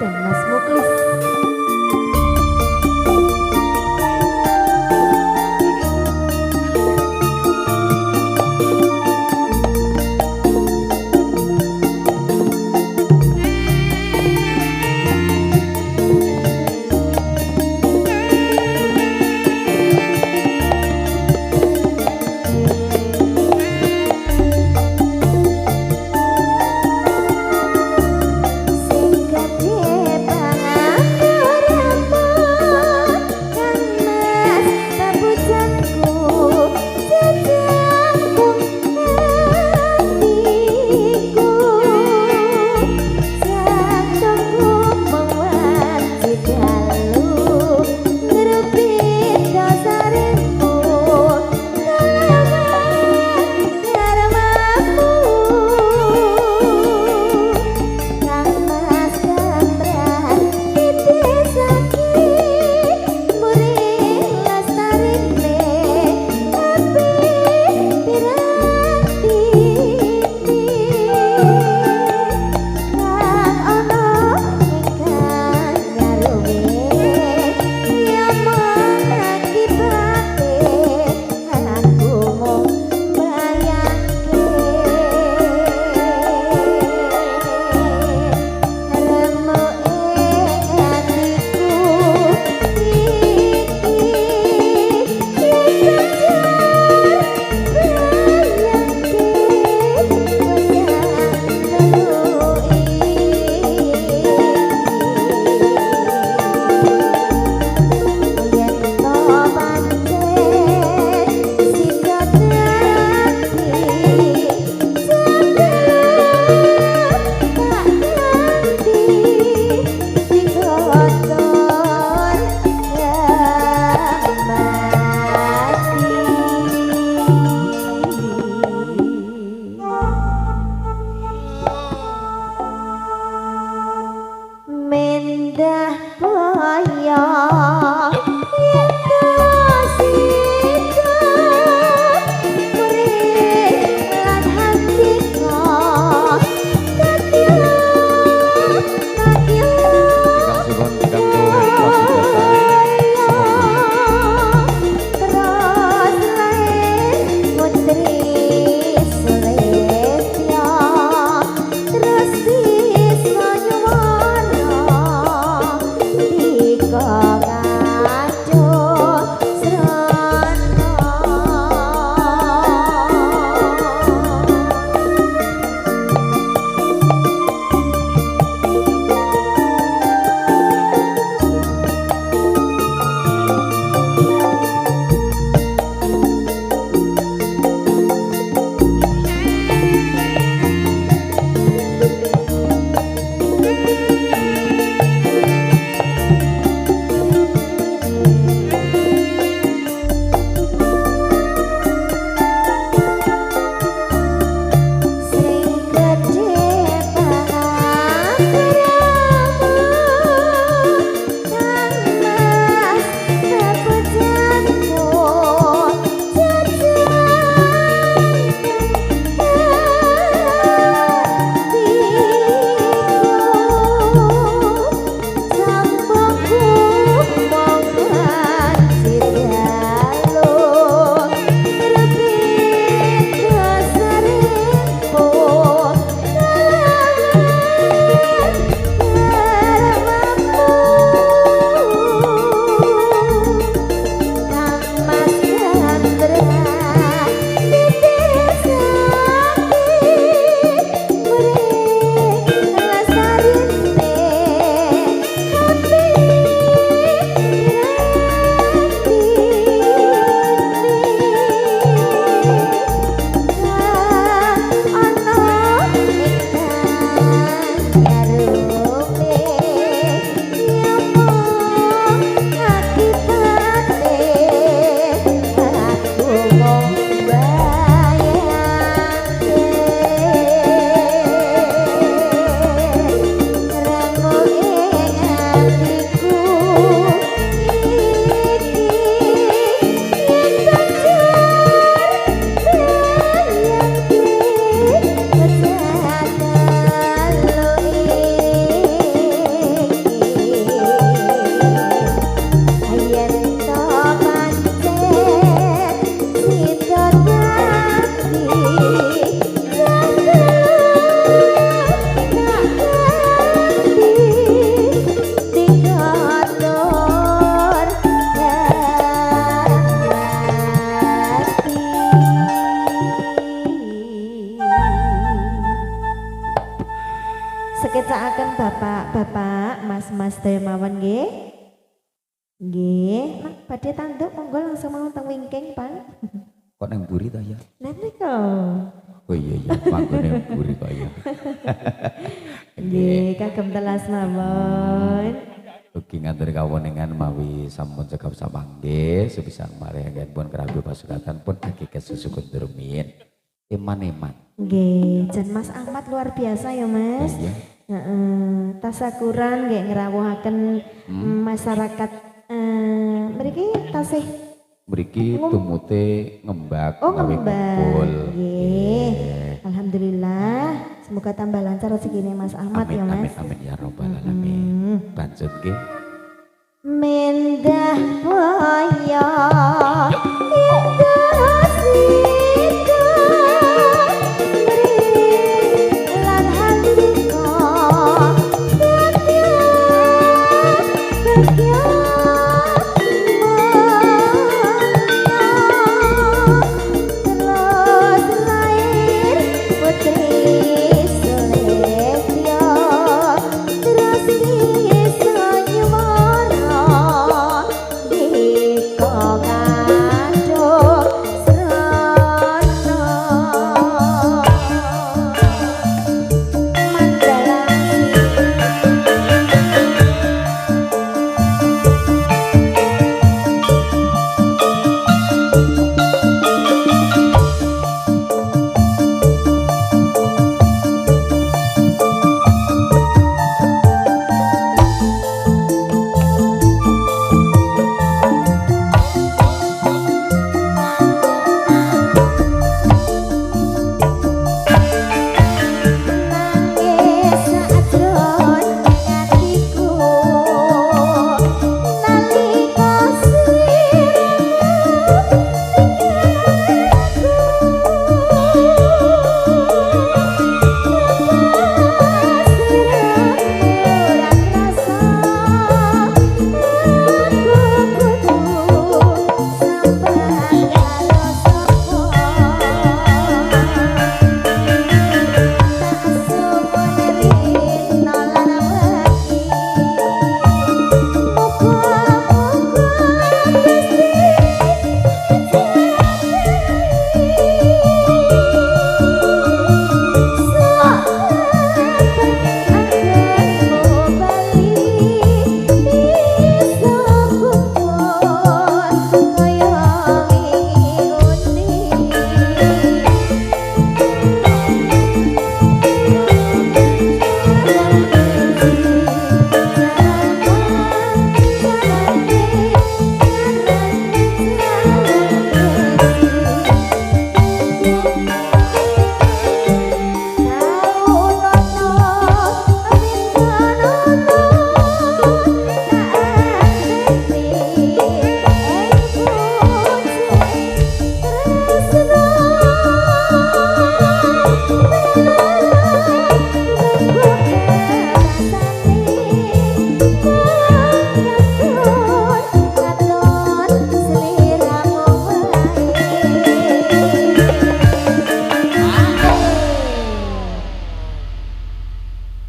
dan Mas Muklis. Sing gede. Sekecakaken bapak-bapak, mas-mas daya mawon nggih. Nggih, mak badhe tanduk monggo langsung mawon teng wingking, Pak. Kok nang mburi ta ya? Lah niku. Oh iya iya, manggone mburi kok ya. Nggih, kagem telas mawon. Ugi ngantur kawonengan mawi sampun cekap samangke sepisan malih anggenipun kerabi pasukatan pun hakikat susu kundur rumiyin. Eman-eman. Nggih, jan Mas Ahmad luar biasa ya, Mas. Iya. Heeh, tasakuran nggih ngrawuhaken masyarakat mriki tasih mriki tumute ngembak oh, gawe kumpul. Nggih. Alhamdulillah, semoga tambah lancar rezekine Mas Ahmad. Amin, ya Mas. Amin amin ya rabbal alamin. Lanjut nggih. Mendah boyo indah sida lan handika terus lahir putri Sulistyo terus bisa nyuwara dika kandung srana mandalasi. Nangis sajroning atiku nalika siramu ora krasa aku kudu sambat karo sapa. Tak suwun rina lan wengi muga-muga Gusti sok anggenmu bali bisa kumpul kaya wingi undi.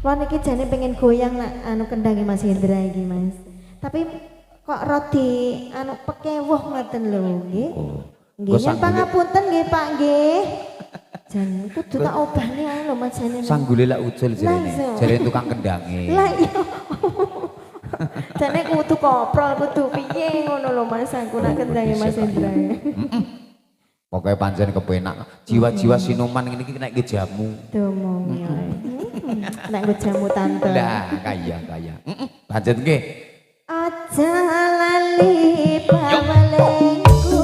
Wah niki jane pengen goyang nak anu kendange Mas Hendra iki Mas. Tapi kok rodi anu pekewuh ngoten lho nggih. Oh. Nggih, Kok yen sanggule pangapunten nggih Pak nggih. Jan kudu tak obahne ae lho Mas jane. Sanggule lak ucul jarene. Lah, iya. Jarene tukang kendange. Lah iya. Jane kudu koprol kudu piye ngono lho Mas aku nak kendange Mas Hendra. Pokoke pancen kepenak. Jiwa-jiwa sinuman ngene iki nek jamu. Diomongi ae. Nek nggo jamu tante. Lah kaya kaya. Lanjut nggih. Aja lali pawelengku.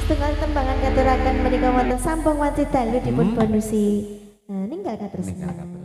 Setunggal tembangan katuraken menika wonten sampung wanci dalu dipun bonusi. Nah, ninggal katresnan.